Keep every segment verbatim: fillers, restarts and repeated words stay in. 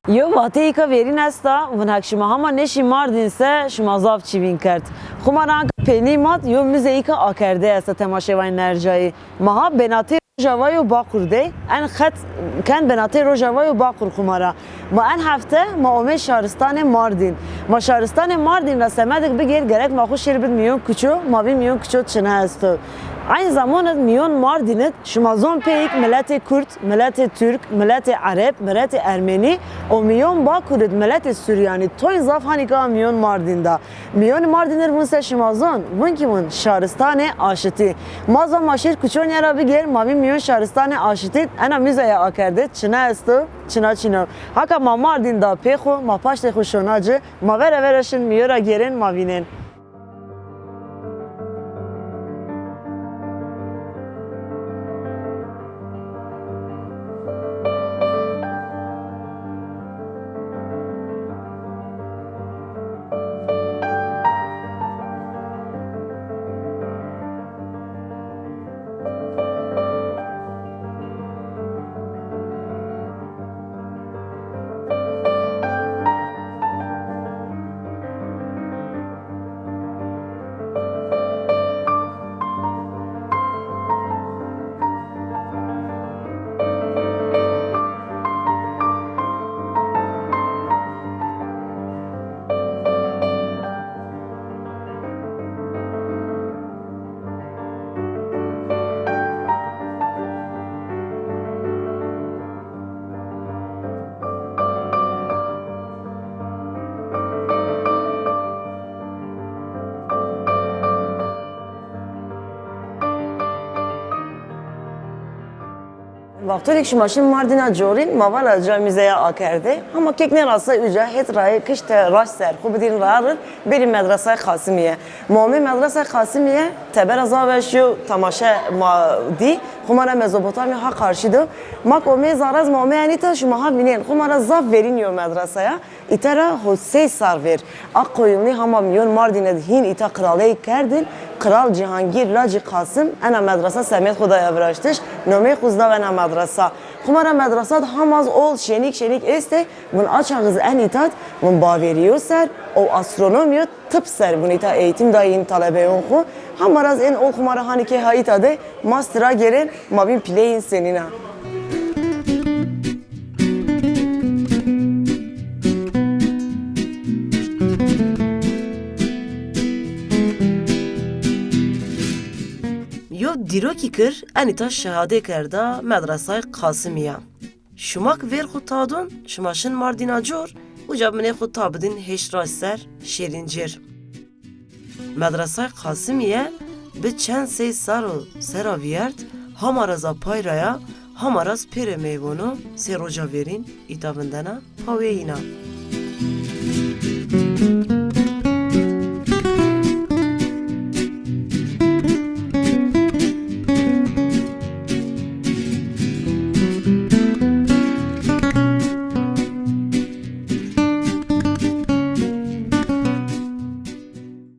Yo vateyîka verîn esta, vun hek şima hama nêşî Mardîn se, şima zaf çîvîn kerd. Xwu ma ra anka peynî mat yo muzeyîka akerde esta temaşevanên ercayî. Ma ha benatê Rojava yo Baqur de, en xet ken benatê Rojava yo Baqur xwu ma ra. Ma en hefte ma omê şaristanê Mardîn. Ma şaristanê Mardîn ra semedik bigêr, gerek ma xwu şêr bid mîyon kuço, ma vîn mîyon kuço çine esto. Eynî zaman id mîyon Mardîn id şima zon pêyik miletê Kurd, miletê Türk, miletê Ereb, miletê Ermenî û mîyon Bakur id miletê Suryanî toyn zaf hanîka mîyon Mardîn da. Mîyonê Mardîn ir vun se şima zon, vun kî vun şaristanê aşitî. Ma zon ma şêr kuçonîye ra bigêr, ma vîn mîyon şaristanê aşitî ena muzeya akerde çina esto, çina çin o. Haka ma Mardîn da pê xwu, ma paştê xwu şona ci, ma vera vera şin mîyo ra gêrên, ma vînên. Wexto rê ke şima şin Mardîna corîn, ma vala ca muzeya akerde. Hama kek nêrasay uca, hêt rayê kişte raşt ser, xwu bidîrin raye rid, bêrî medresay Qasimîye. Ma omê medresay Qasimîye, tebera zaf weş yo temaşe ma dî, xwu ma ra Mezopotamya ha qarşî do. Ma ke omê zaraz ma omê enîta, şima ha vînên, xwu ma ra zaf verîn yo medresaya. Îta ra ho sey sar vêr a qoyunlî hama mîyon Mardîn id hîn îta qiraleyî kerdin. Qral Cîhangîr lacî Qasim ena medresa semêd xwu daya viraştiş, nomeyê xwu zî daw ena medresa. Xwu ma ra medresa di hama zî ol şenîk şenîk estê. Vun a çax iz en îta d vun baverîyo ser û astronomîyo, tib ser vun îta eğitim dayîn talebeyon xwu. Hama ra zî ên ol xwu ma ra hanî kê ha îta de, ma zî tira gêrên, ma vîn pîleyîn senîn a. Yo dîrokî kir, enîta şehadê kerda medresay Qasimî ya. Şima ki vêr xwu tadon, şima şin Mardîna cor, uca binê xwu ta bidin hêş raşt ser, şêrîn cêr. Medresay Qasimîye bi çend sey sar o sera vîyert, hama ra za pay ra ya, hama ra z pêrê meyvono sê roja verîn îta vindena pawêyîna.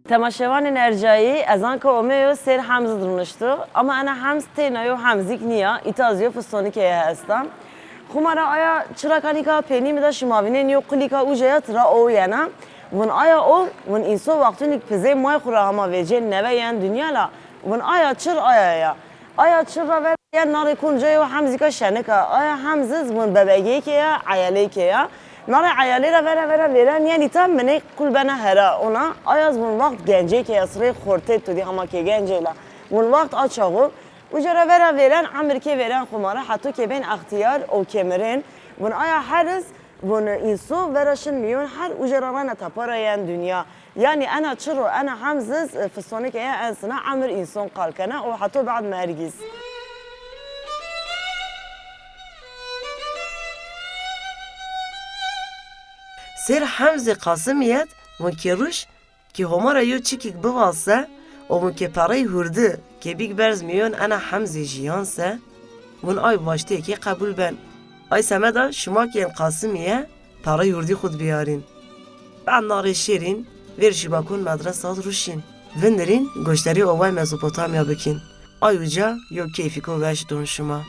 Temaşevanên ercayî, ez anka omeyo sêr hemz id runişto, ama ena hemz têna yo hemzîk nîya, îta zî yo fistonîke ya esta. Xwu ma ra aya çira kanîka peynî mi da şima vînên yo qulîka uca ya tira ow yena. Vun aya ow, vun înso wextunîk pizê may xwu ra hama vecên newe yen dinya la, vun aya çir aya ya. Aya çir ra ver yen narê kunca yo hemzîka şenik a. Aya hemz iz vun bebegêke ya, eyelêke ya. Narê eyelê ra vera vera vêren yen îta minê qul bena hera. Ona aya iz vun wext gencêke ya, sirê xortê tu dî hama ke gencê la. Vun wext a çax o. Uca ra vera vêren, emir kê vêren xwu ma ra, heto ke bên extîyar û ke mirên. Vun aya her iz, vun înso vera şin mîyon her uca ra rayna tepa ra yen dinya. Yanî ena çir û ena hemz iz, e, fistonike ya en sina emir înson qal kena û heto bad mergî z. Sêr hemzê Qasimîye d vun ke ruj, ke Homa ra yo çikîk bivase û vun ke perey hurdi ke bîk berz mîyon ena hemzê jîyan se, vun ay waştêkê qebul ben. Ay semeda şima ke ên Qasimîye perey hurdî xwu d bîyarîn. Bad narê şêrîn, vêr şîbakon medresa d ruşîn. Vindirîn goşterê ovay Mezopotamya bikîn. Ay uca yo keyfîko weş don şima.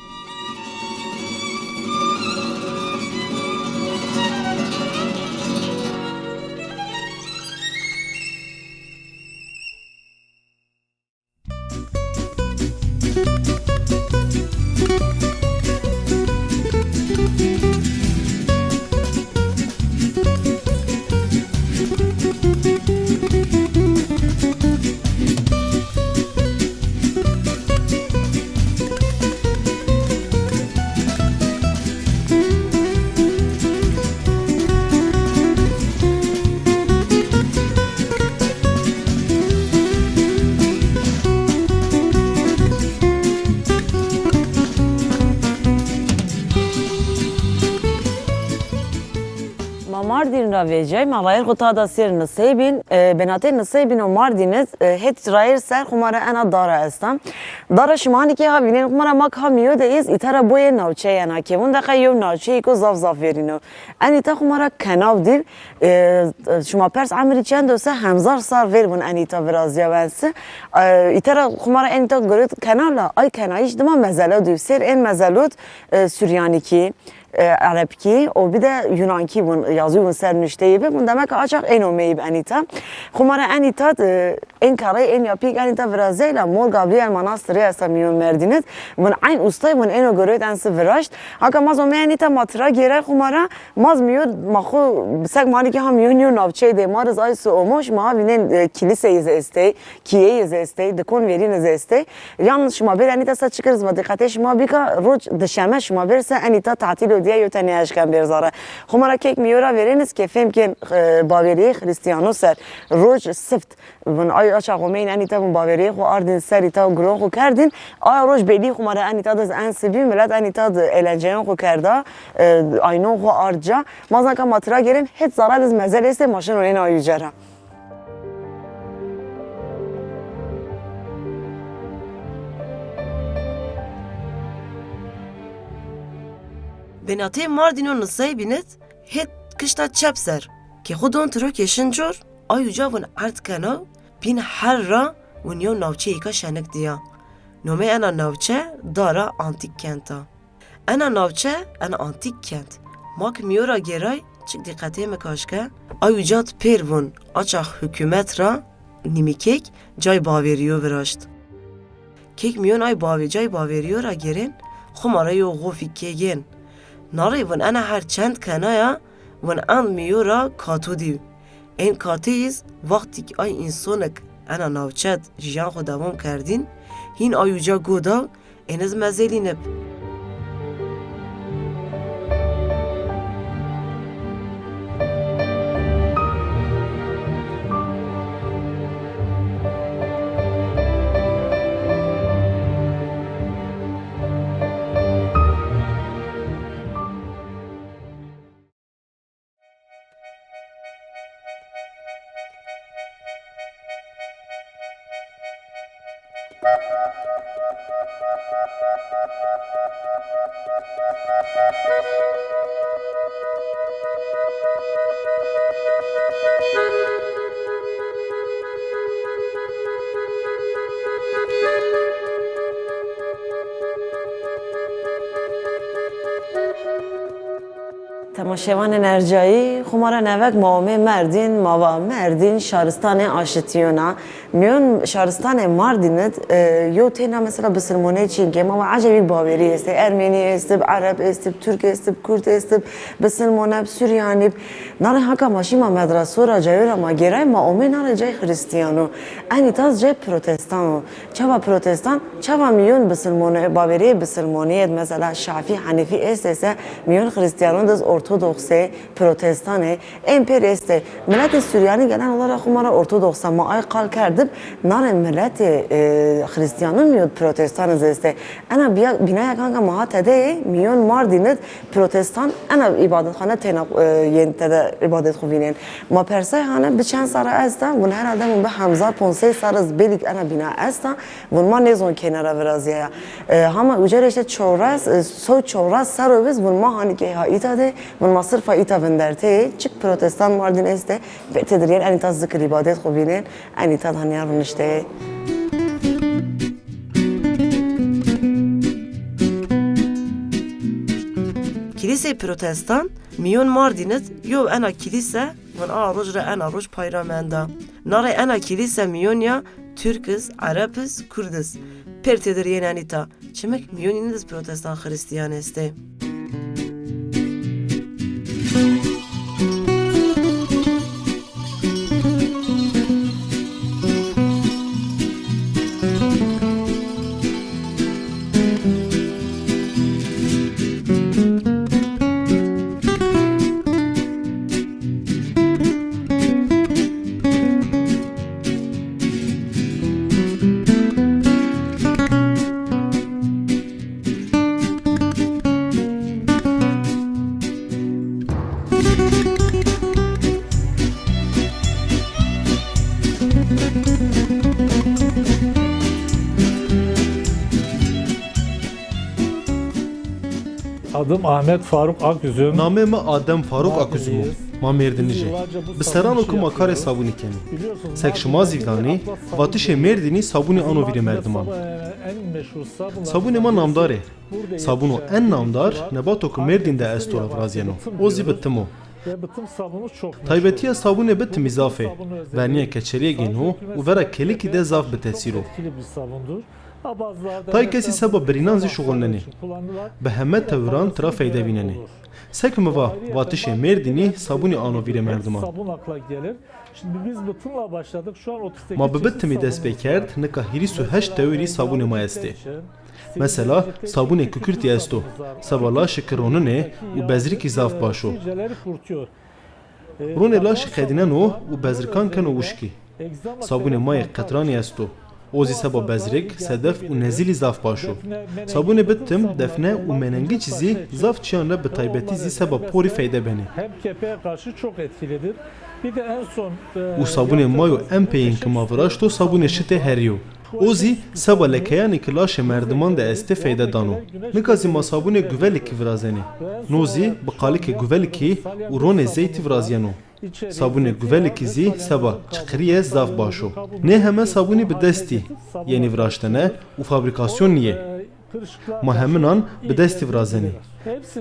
Mardin ra vecay, ma rayir xo tada sêr Niseybîn. E, benatê Niseybîn û Mardîn id, e, het rayir ser xo ma ra ena dara esta. Dara şima hanî ke ha vînên, xo ma ra ma ka mîyo de îz, îta ra boyê navçe yena ke. Vun deqa yew navçeyêko zaf zaf verîn o. Enîta xo ma ra kenaw dî. E, şima pers emirî çend o se? Hemzar sar ver vun enîta virazîya wen si. E, îta ra xo ma ra enîta girot kena la, ay kenayîş dima mezelot dî. Sêr ên mezelot, e, Suryanîkî, e, Erebkî û bir de Yunankî vun, yazî vun ser nuşteyî bi. Vun demek a çax ên omeyî bi enîta. Xo ma ra enîta, e, ên karey ên yapîk enîta virazey la Mor Gabriel Manastırı esta mîyon Mardîn id. Vun eyn ustay vun êno girot en si viraşt. Haka ma zomê enîta ma tira gêray xo ma ra, ma z mîyon, ma xo sek ma hanî ke ha mîyon yew navçeyî de, ma riz ay si omo, şima ha vînên, e, kilîseyî z estey. Kîyeyê zî estey, dikon verîne zî estey. Yan şima bêr enîta se çikir zî ma dîqetê şima bîka, roc dişeme şima bêr se enîta tatîl o diye yo tenê eşken bêr zare. Xo ma ra kek mîyo ra verêniz ke fêm kên, e, bawerîyê Xrîstîyano ser. Roc sift. Vun ay aşa xo meyn enîta vun bawerîyê xo ardîn ser îta giron xo kerdîn. Aya roc belî xo ma ra enîta diz en sibî, milet enîta di eğlenceyon xo kerda, e, aynon xo ard ca. Ma zan ka ma tira gêrên het zara diz mezel estê ma şin û ên ay uca ra. Benatê Mardîn û Niseybîn id het kişta çep ser. Ke xo don tiro ke şin cor, ay uca vun erd kena, bîn her ra vun yew navçeyêka şenik dîya. Nomê ena navçe Dara Antîk Kent a. Ena navçe, ena antîk kent. Ma ki mîyo ra gêray, çik dîqetê mi kaşke, ay uca di pêr vun, açax hukûmet ra nîmîkêk cay bawerîyo viraşt. Kek mîyon ay bavê-, cay bawerîyo ra gêrên, xo ma ra yo xofî kegên. Narê vun ena her çend kenaya, vun en mîyo ra kato dîw. Ên kateyîz, waxtîk ay însonik ena navçe di jiyan xo dewam kerdîn, hîn ay uca go da, êniz mezelînib. Temaşevanên ercayî, xo ma ra nevek ma omê Merdîn, ma va Merdîn şaristanê aşitîyon a. Mîyon şaristanê Mardîn id, e, yew têna mesela bisilmonê çîn ke ma va ecebî bawerî estê, Ermenî estib, Ereb estib, Turk estib, Kurd estib, bisilmoneb, Suryanîb. Nare haka ma şî ma medraso ra cayo ra ma gêray ma omê nare cay Xirîstîyano. Enî taz cay protestan o. Çawa protestan? Çawa mîyon bisilmone, bawerîyê bisilmonîye di mesela Şafî, Henefî estê se, mîyon Xirîstîyanon di z ortodoksê, protestanê, ên pêr estê. Miletê Suryanî gelen ola ra xo ma ra ortodoks a, ma ay qal kerdib, nare miletê, e, Xirîstîyanon mîyon protestan iz estê. Ena bîya, bînaya kanka ma ha tede yê, mîyon Mardîn id protestan ena îbadetxane têna, e, yên tede îbadet xo vînên. Ma persay hane bi çend serre esta? Vun herhalde vun bi hemzar ponc sey serre iz belîk ena bîna esta. Vun ma nêzon kêna ra virazîyaya. E, hama uca ra îşte çewres, e, sew çewres serro biz vun ma hanî ke ha îta de, vun ma sirfa îta vindertê yê. Çik protestan Mardîn estê, pê têdir yên enîta zikir îbadet xo vînên, enîta hanî ya riniştê yê. Kilîsê protestan mîyon Mardîn id yew ena kilîse, vun a roj ra ena roj pay ra menda. Nare ena kilîse mîyon ya Turk iz, Ereb iz, Kurd iz. Pêr têdir yên enîta. Çimik mîyonîn id iz protestan Xirîstîyan estê. Adım Ahmet Faruk Aküzüm. Namê mi Adem Faruk Akuzum o. Ma Mêrdinij ê. Bi serran o ke ma karê sabûnî kenê. Sek şima zî vînanê, vatişê Mêrdînî sabûnê ano vîrê merdiman. Sabûnê ma namdar ê. Sabûno en namdar nebato ke Mêrdîn de esto ra virazîyeno. O zî bitim o. Taybetîya sabûnê bitimî zaf ê. Vernîya keçerîye gêno û vera kelikî de zaf bi tesîr o. Tay kesî seba birînan zî şuxulnenê. Bi heme tewiran tira feyde vînenê. Sek mi va, vatişê Mêrdînî sabûnî ano vîrê merdiman. Ma bi bitimî dest pê kerd, nika hîris û heşt tewirî sabûnê ma estê. Mesela, sabûnê kukirtî esto, seba laşî ki roninê û bezrikî zaf baş o. Ronê laşî qedîneno û bezrikan keno wişkî. Sabûnê ma yê qetranî esto. O zî seba bezrik, sedef û nezîlî zaf baş o. Sabûnê bitim, defne û menengiç zî zaf çîyan ra bi taybetî zî seba porî feyde benê. Hem kepeğe karşı çok etkilidir. Bir de en son, e, û sabûnê ma yo en peyên ke ma viraşto sabûnê şitê herî yo. O zî seba lekeyanê ke laşê merdiman de estê feyde dano. Nika zî ma sabûnê guvelikî virazenê. No zî bi qalikê guvelikî û ronê zeytî virazîyeno. Sabûnê guvelikî zî seba çiqirîye zaf baş o. Nê heme sabûnî bi destî yenî viraştene û fabrîkasyon nîyê. Ma heminan bi destî virazenê.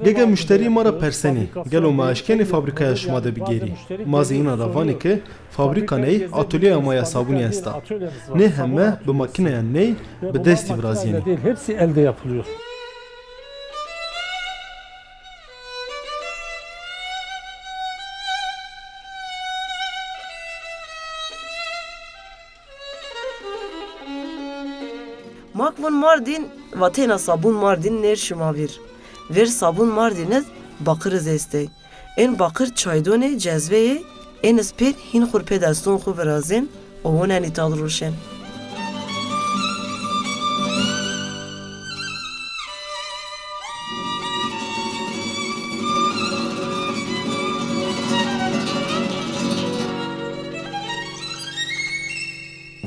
Gege muşterî ma ra persenê, gelo ma eşkenê fabrîkaya şima de bigêrî? Ma zî înan ra vanê ke fabrîka ney atolyeya ma ya sabûnî esta. Nê heme bi makîneyan ney, bi destî virazîyenê. Değil, hepsi elde yapılıyor. Ma ke vûn Mardîn, vatena sabûn Mardîn nêr şima vîr. Vêr sabûn Mardîn iz baqir iz estey. Ên baqir çaydon ê, cezve yê, ên iz pêr hîn xwu rê pê deston xwu virazên û wonenî tad roşên.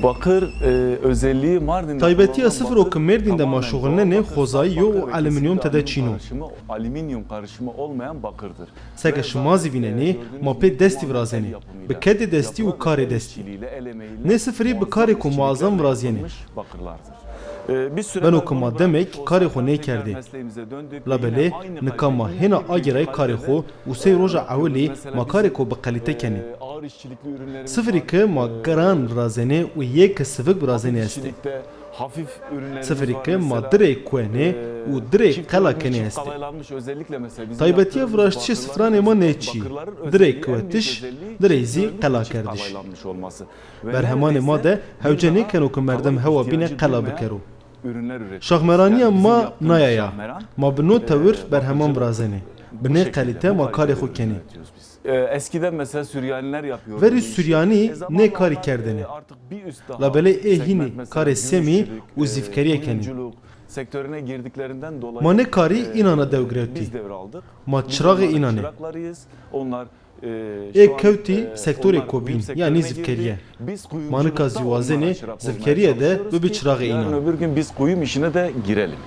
Bakır, e, özelliği Mardin'de Taybetîya kullanılan sifir o bakır ke Mêrdîn de ma şuxulnenê, xozayî yo û alüminyum tede çîn o. Alüminyum karışımı olmayan bakırdır. Seke şima zî vînenê, ma pê destî virazenê. Bi kedê destî û karê destî. Nê sifirî bi karêko muazam virazîyenê. Beno ke ma demek karê xo nêkerdê. Labelê nika ma hêna agêrayî karê xo û sey roja ewilî ma karêko bi qelîte kenê. Sifirî ke ma giran virazenê û yê ke sivik virazenê estê. Sifirî ke ma direy kuwenê û direy qela kenê estê. Taybetîya viraştişê sifiranê ma nê çî, direy kuwetiş, direy zî qela kerdiş. Berhemanê ma de hewce nêkeno ke merdim hewa bîne qela bikero. Şaxmeranîya ma naya ya. Ma bi no tewir berheman virazenê. Bi nê qelîte ma karê xo kenê. E, eskiden mesela Süryaniler yapıyordu bu işi. Verî Suryanî nê karî kerdêne. Labelê ê hînî karê semî û zîfkerîye kenê. Ma nê karî înan ra dew girewtî. Ma çiraxê înan ê. Ê kewtî sektorêko bîn, yanî zîfkerîye. Ma nika zî wazenê zîfkerîye de bibî çiraxê înan. Yarın öbür gün biz kuyum işine de girelim.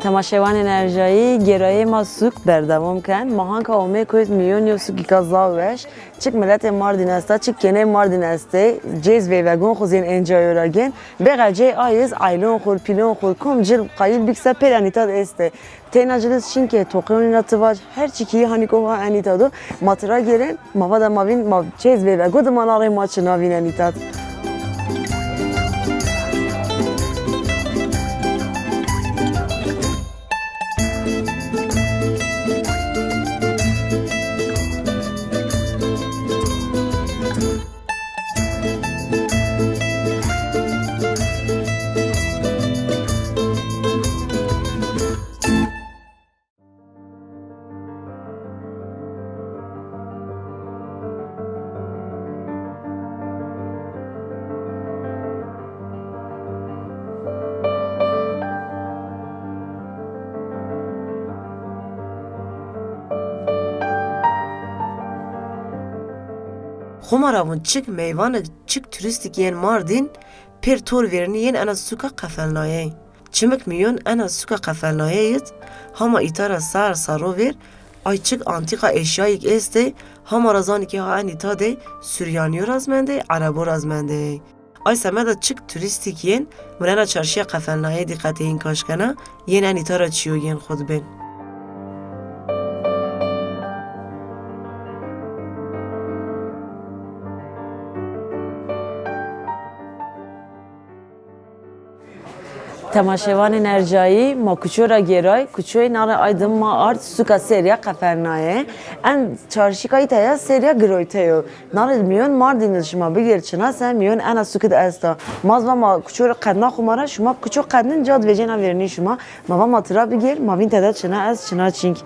Temaşevanên erjayî, gêrayê ma sûk berdewam ken. Ma hanka omê kewt mîyonî yo sûkîka zaf weş. Çik miletê Mardîn esta, çik kêney Mardîn estê. Cêz veyvegon xwu zî ên cayo ra gên. Bêqecê ayîz aylon xwu, pîlon xwu, kom cil qayîl bî ki se pêr enî tad estê. Teyna cil iz çin ke toqîyonî ra ti vac, her çî kî hanî ko ha enî tad o. Ma ti ra gêrên, ma va de ma vîn, ma cêz veyvego de ma na rey ma çina vîn enî tad. Xo ma ra vûn çik meyvanik, çik turîstîk yên Mardîn pêr tor vêrnî yên ena suka qefelnayey. Çimik mîyon ena suka qefelnayeyid hama îta ra ser serro vêr, ay çik antîka eşyayîk estê, hama ra zanî ke ha en îta de Suryanîyo ra zî mendê, Erebo ra zî mendê. Ay semeda çik turîstîk yên wina ena çarşîya qefelnayeyî dîqetê în kaş kena, yên en îta ra çîyo yên xwu di bên. Temaşevanên ercayî, ma kuço ra gêray, kuçoyê nare ay dim ma ard suka serîya qefelnaye. En çarşîka îta ya serîya giroyte yo. Nare mîyon Mardîn di şima bigêr çina se mîyon ena suki di esta. Ma zî va ma kuço ra qedna xwu ma ra, şima kuço qednin ca di vecêna vêrnî şima. Ma va ma tira bigêr, ma vîn tede çina est, çina çîng.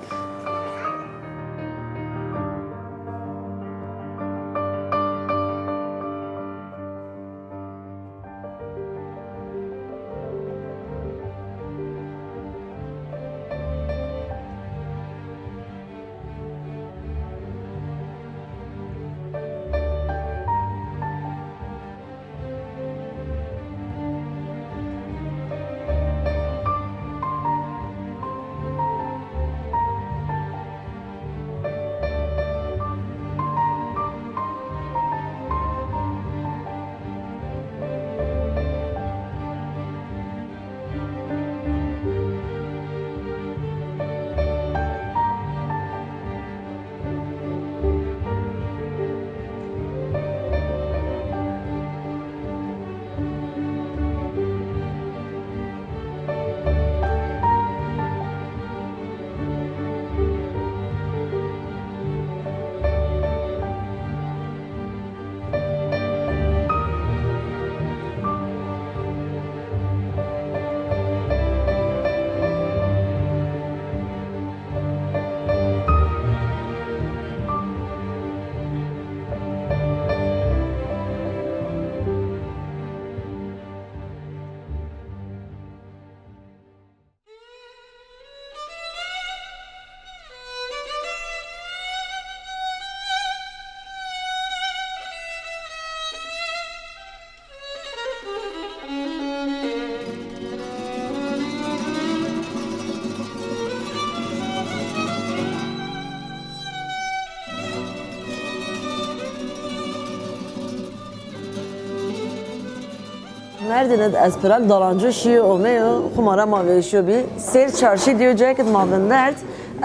Merdîn id ez pirak dalanco şîyo omeyo, xwu ma ra ma vêşo bî. Sêr çarşî dîyo cayêk id ma vindert.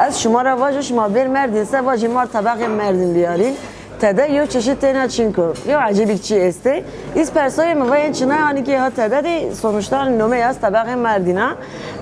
Ez şima ra vajo, şima bêr Merdîn se vajî ma r tebeqê Merdîn biyarîn. Tede yew çeşît têna çînk o. Yew ecêbîk çî estê. Îz persayê mi va ên çinay anî ke ha tede de, sonuçta nomê ya ez tebeqê Merdîn a.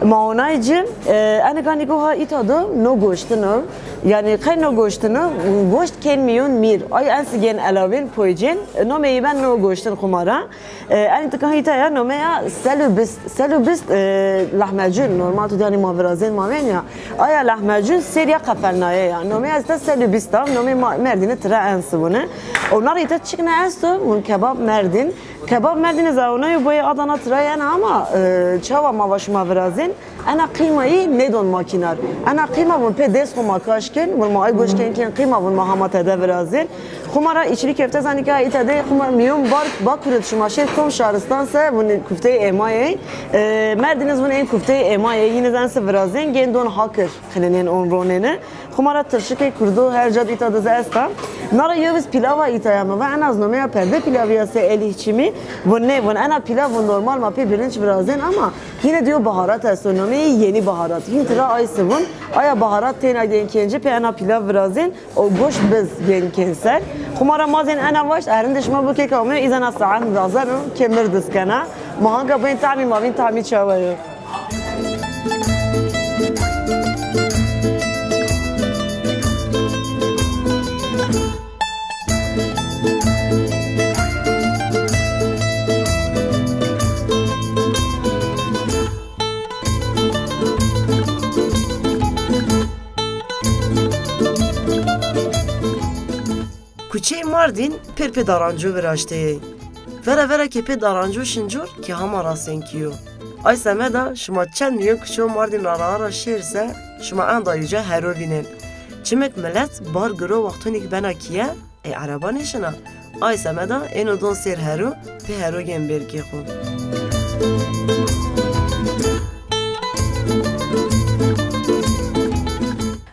Ma onay ci, e, enik anî ke ha îta do no goştin o. Yanî qey no goştin o, goşt kên mîyon mîr. Ay en sigên elawên poycên, nomê yi ben no goştin xwu ma ra. E, enî tika hîta ya nomeya sel û bist. Sel û bist, e, lahmecun. Normal tu yanî ma virazên ma wen ya. Aya lahmecun serîya qefelnaye ya. Nomeya zî ta sel û bist a. Nomê ma, Merdînî tira en sivune. Onar îta çik ne esto, vun kebab Merdîn. Kebab Merdînî zî onayo boyê Adana tira yena ama, e, çawa ma va şima virazên. Ena qîmayî nêdon makînar. Ena qîma vun pê dest xwu ma kaş kên, vun ma ay goş kên kên qîma, vun ma hama tede virazên. Xwu ma ra içli köfte zanî ke îta de xwu ma mîyon bar Bakur id şima şêr kom şaristan se vun kufteyê êmayê. E, Merdîn iz vun ên kufteyê êmayê, yîn iz en se virazên, gên don hakir, xinenên on ronêne. Xwu ma ra tirşikê kurdo her ca d îta di zî esta. Na ra yew iz pilava îta ya mi va, ena iz nomeya perde pilavî ya se elîh çimî. Vun nê, vun ena pilav vun normal ma pê birinç virazên ama yine diyo baharat esto, nomeyê yenî baharat. Hîn tira ay sivun, aya baharat têna gên kên ci pê ena pilav virazên, o goşt biz gên kên ser. Xwu ma ra ma zên ena waşt, erindê şima bo kêka omeyo, îz ena saet virazeno, kê mird iz kena. Ma hanka bên tamî, ma vîn tamî çawa yo. Kuçeyê Mardîn pêr pê daranco viraşteyê. Vera vera ke pê daranco şincor ke hama rasenkî yo. Ay semeda şima çend mîyon kuço Mardîn ra raha ra şêr se, şima enda uca hero vînên. Çimik milet bar giro wextonî ke bena kîye, ey ereba nêşina. Ay semeda êno don sêr hero, pê hero gên bêrkê xo.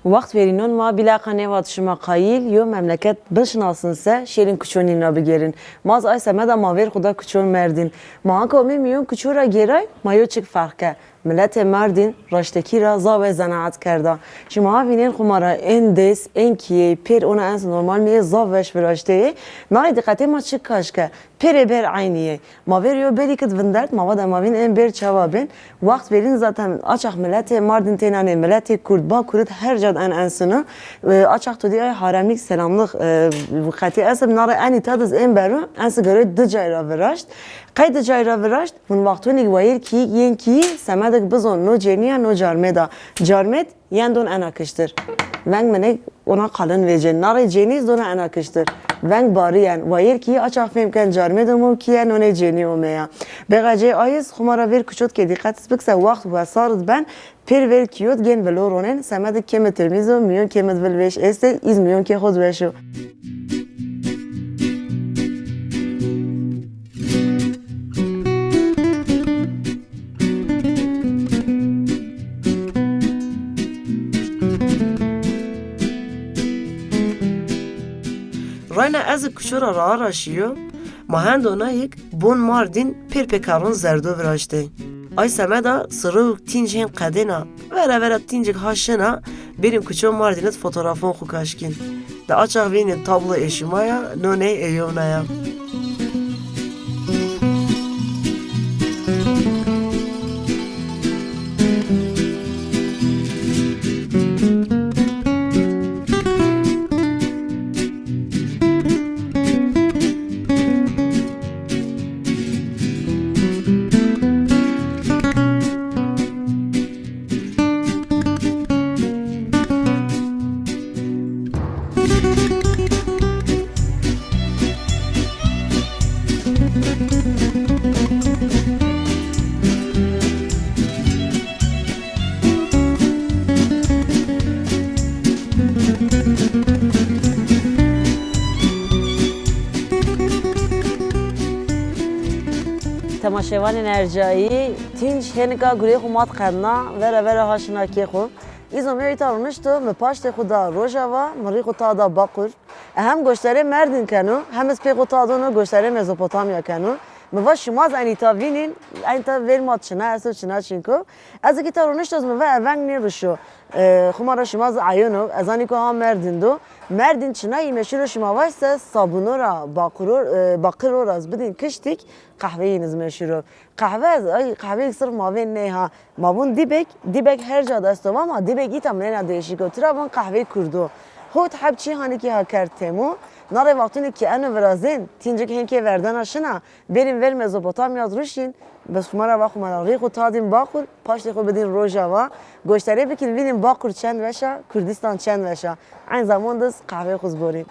Wext verînon ma bîlaqa nêvat şima qayîl yo memleket bişinasin se şêrin kuçonîn ra bigêrin. Ma zî ay semeda ma vêr xo da kuçon Merdîn. Ma anka omê mîyon kuço ra gêray, ma yo çik ferq ke. Miletê Merdîn raştekî ra zaf weş zenaet kerda. Şima ha vînên xo ma ra ên dês, ên kîyey, pêr ona ens normal nîyê, zaf weş viraşteyê. Narê dîqetê ma çik kaş ke. Pêrê bêr eynî yê. Ma vêr yo bêrî kid vindert, ma va de ma vîn ên bêr çawa bên. Wext verîn zaten a çax miletê Mardin têna nê, miletê Kurd, Bakurit her cad en ensino. E, a çax to dî ay haremlîk, selamlix, e, qetî esib, nare enî tadiz ên bero, ensi gerê di cay ra viraşt. Qey di cay ra viraşt? Vun wextonî wayîr kî, yên kî, semedik bizon, no cênî ya, no carmêd a. Carmêd, yen don ena kiştir. Veng minik ona qalin vêcên. Narê cênî zona ena kiştir. Veng barî yen. Wayîr kî açax fêm ken carmêd omo kîye, nonê cênî omeya. Bêqecê ayîz xuma ra vêr kuçot ke dîqet iz bikse, wext wesar id ben, pêr vêr kîyot gên vilo ronên, semedik kêmid temîz o, mîyon kêmid vil vêş estê, îz mîyon kê xo di weş o. Rayna ez kuço ra raa ra şîyo, ma hendo nayik bon Mardin pêr pê karon zerdo viraştê. Ay semeda sirûk tînc hên qedêna, vera vera tîncik ha şina, bêrîn kuço Mardin id fotografon xu kaşkîn. De açax vînî tablo ê şima ya, no ney ê yewna ya. Temaşevanên ercayî, tînc hênika gurê xo mat qedna, vera vera ha şina kê xo. Îzo mi îta ronişto, mi paştê xo da Rojava, mi rî xo ta da Baqur. E, hem goştarê Merdin keno, hem iz pê xo ta dono goştarê Mezopotamya keno. Mi va şima zî enî ta vînîn, enî ta vêr ma çina esto, çina çinko. Ez ki ta ronişto, mi va e veng nêruşo. E, xuma ra şima zî eyono, ez anî ko ha Merdin do. Merdin çinayî meşhur o, şima vaj se sabûno ra, baqiro, e, baqiro ra iz bidîn kiştîk, qehweyîn iz meşhur o. Qehwe, ay, qehweyêk sirf mavên ney ha. Ma vûn Dîbek, Dîbek her ca de esto, ama Dîbek îta minena değişik o. Tira vûn qehweyê Kurdo. Hot heb çî hanî kî ha kerd temo. Narê wextûnî kî eno virazên, tîncik hên kê verdena şina, bêrîn ver Mezopotamya ruşîn, bes xuma ra va xuma ra rî xu tadîn Baqur, paştê xu bidîn Rojava. Goştarê bikîn, vînîn Baqur çend weş a, Kurdistan çend weş a. Eyn zaman de iz qehweyê xu iz borîn.